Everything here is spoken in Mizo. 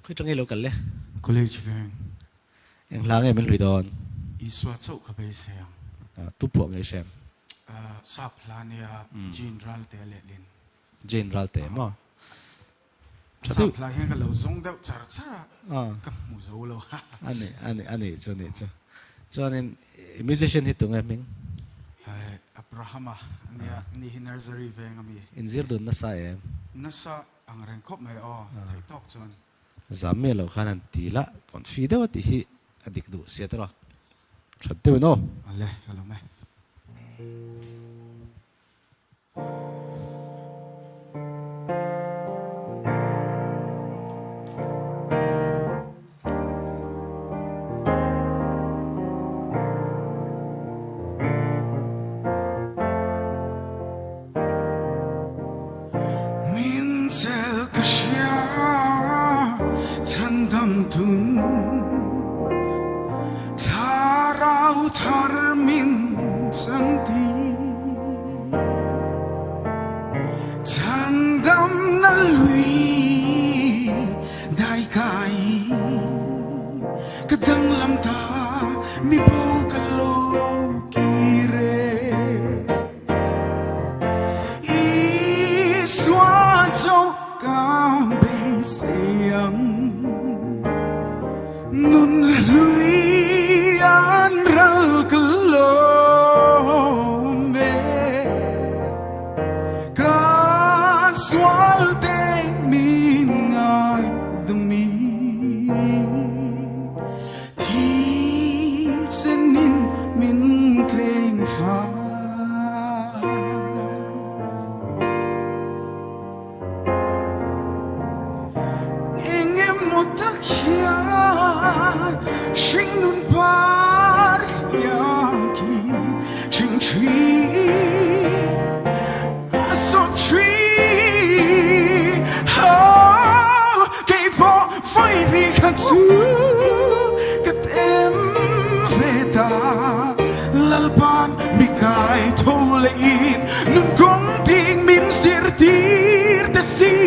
Khawi tang nge lo kal le? College veng. Eng hla nge min hlui dawn? Isua chauh ka beisei ang. Tu phuah nge i hrem? Sap hla nia Jean Ralte lehlin. Jean Ralte maw? Sap hla hian ka lo zawng deuh char char a, ka hmu zo lo. Ani, ani, ani chu, ani chu. Chuanin musician hi tunge hming? Abrahama ania, ni hi nursery veng ami. Inzir dun nasa em? Nasa ang reng khawp mai aw, theih tawk chuan. Zam miah lo khan an ti la, confi deuh a tih hi a dik duh sia tawh a, that deuhin aw. Ale, ka lawm e. Min chel ka hria chhandam tun Thlarau thar min chan ti Chhandam na lui dai kai Ka danglam ta mi bo ka lo kir e. Isua chu ka beisei ang Nun hlui an ral ka lawm e Ka sual te min ngaidam i Thisenin min tleng fa. Engemaw tak hian hringnun par hliak i ṭhingṭhi a sawt ṭhin. Oh, kei pawh vawi kha chu ka tem ve ta. Lalpan mi kai tho leh in nun kawng ding min zirtir te si.